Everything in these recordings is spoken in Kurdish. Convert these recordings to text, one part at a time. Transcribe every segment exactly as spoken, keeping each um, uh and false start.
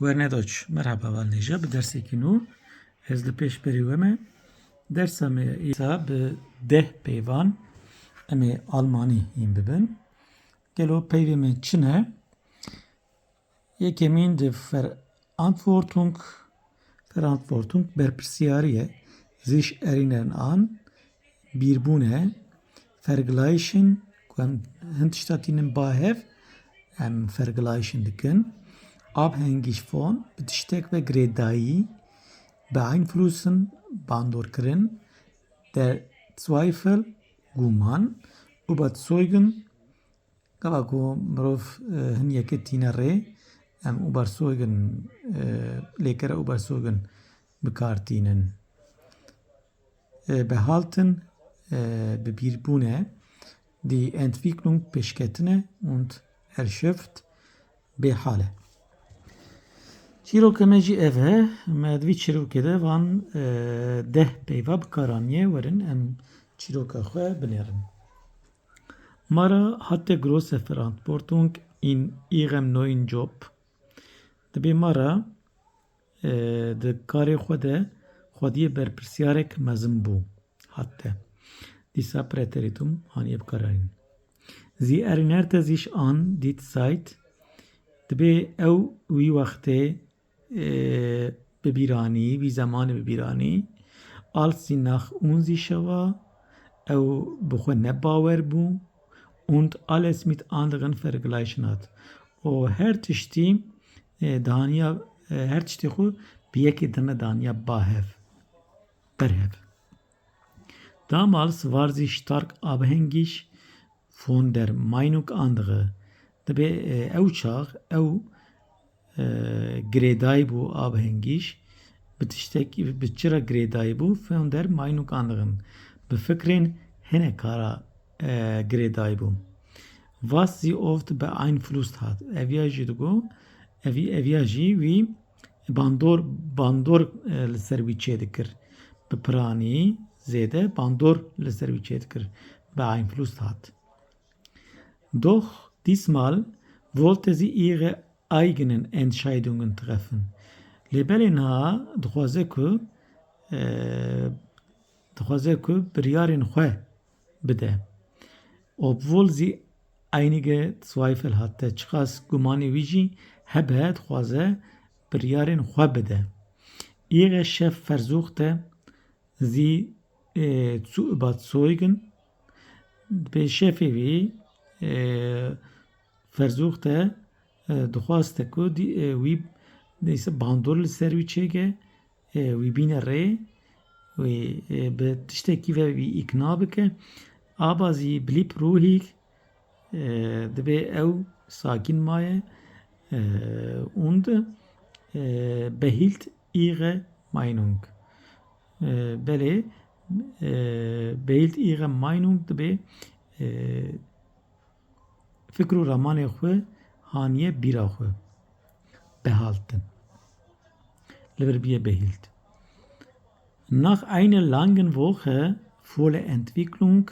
Wernedoç, merhaba valnêja, bi dersekî nû ez li pêş berî we me. Dersa me îsa bi deh peyvan em ê almanî hîn bibin. Gelo peyvê me çi ne? Yekemîn di Verantwortung, Verantwortung berpirsiyarî ye. Sich erinnern an, bîrbûn e. Vergleichen, ku em hin tişta tînin ba hev, em vergleichen dikin. Abhängig von, bi tiştek ve girêdayî, beeinflussen, bandorkirin, der Zweifel, guman, überzeugen, gava ku mirov, e, hin yekê tîne rê, em überzeugen, e, lêkere überzeugen bi kar tînin. E, behalten, e, bi bîrbûn e, die Entwicklung pêşketine und erschöpft bêhal e. Çîroka me jî ev e, me di vî çîrokê de van, e, deh peyva bi kar aniye, werin em çîroka xwe binêrin. Mara hatte große Verantwortung in ihrem neuen Job. Dibê Mara, e, di karê xwe de xwediyê berpirsiyarek mezin bû. Hatte. Dîsa Präteritum aniye bi kar anîn. Sie erinnerte sich an die Zeit. Dibê ew wî wextê, e, bi bîr anî, wî zemanê bi bîr anî. Als sie nach unsicher war, ew bi xwe ne bawer bû. Und alles mit anderen vergleichen hat. Û her tiştî, e, daniya, e, her tiştê xwe bi yekê dine daniya ba hev. Berhev. Damals war sie stark abhängig von der Meinung anderer. Dibê, e, ew çax ew, e, girêdayî bû, abhängig, bi tiştekî, bi çi re girêdayî bû? Von der Meinung anderen. Bi fikrên hinekara, e, girêdayî bû. Was sie oft beeinflusst hat. Eviya jî digo, evi-, eviya jî wî bandor, bandor, e, li ser wî çêdikir. Bi piranî zêde bandor li ser wî çêdikir. Beeinflusst hat. Doch diesmal wollte sie ihre eigenen Entscheidungen treffen. Lê belê niha dixwaze ku, e, dixwaze ku biryarên xwe bide. Obwohl sie einige Zweifel hatte, çiqas gumanê wî jî hebe, dixwaze biryarên xwe bide. Ihre Chef versuchte, sie, e, zu überzeugen. Dibê şefê wî, e, versuchte, e, dixwaste ku dî-, e, wî neyse bandor li ser wî çêke, e, wî bîne rê, wî, e, bi tiştekî ve wî îkna bike. Aber sie blieb ruhig, e, dibê ew sakîn maye, e, und, e, behielt ihre Meinung. E, belê, e, behielt ihre Meinung dibê, e, fikr û ramanê xwe haniye bîra xwe. Behalten. Li vir bûye behielt. Nach einer langen Woche voller Entwicklung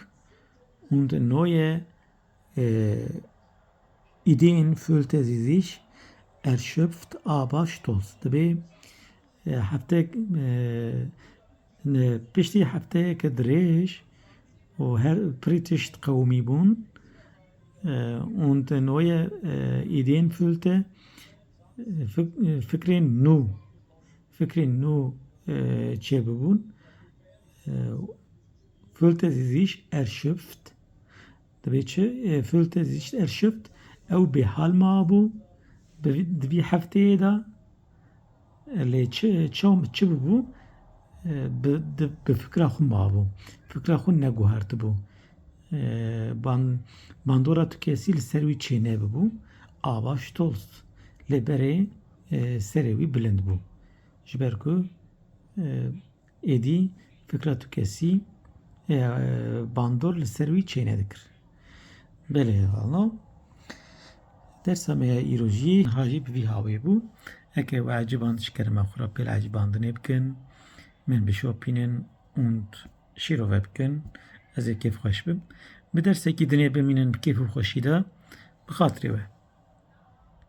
und neue, äh, Ideen fühlte sie sich erschöpft, aber stolz. Dibê, e, heftek, e, ne, piştî hefteyeke dirêj û her pirî tişt qewimî bûn, e, und neue, e, Ideen fühlte, e, fik-, e, fikrên nû, fikrên nû, e, çêbibûn. E, fühlte sie sich erschöpft. Dibê çi? E, fühlte sie sich erschöpft. Ew bêhal mabû. Bi, di vî hefteyê de, e, lê çi, çi, çi bibû? E, bi, di, bi fikra xwe mabû. Fikra xwe neguhertibû. E, ban-, bandora tu kesî li ser wî çênebibû. Aber stolz. Lê berê, e, serê wî bilind bû. Ji ber ku, e, êdî fikra tu kesî, e, bandor li ser wî çênedikir. Belê, hevalno. Dersa me ya îro jî niha jî bi vî hawê bû. Heke we eciband, ji kerema xwe re pêl ecibandinê bikin. Min bişopînin und şîrove bikin. Ez ê kêfxweş bim. Bi dersekî dinê bimînin bi kêf û xweşî de. Bi xatirê we.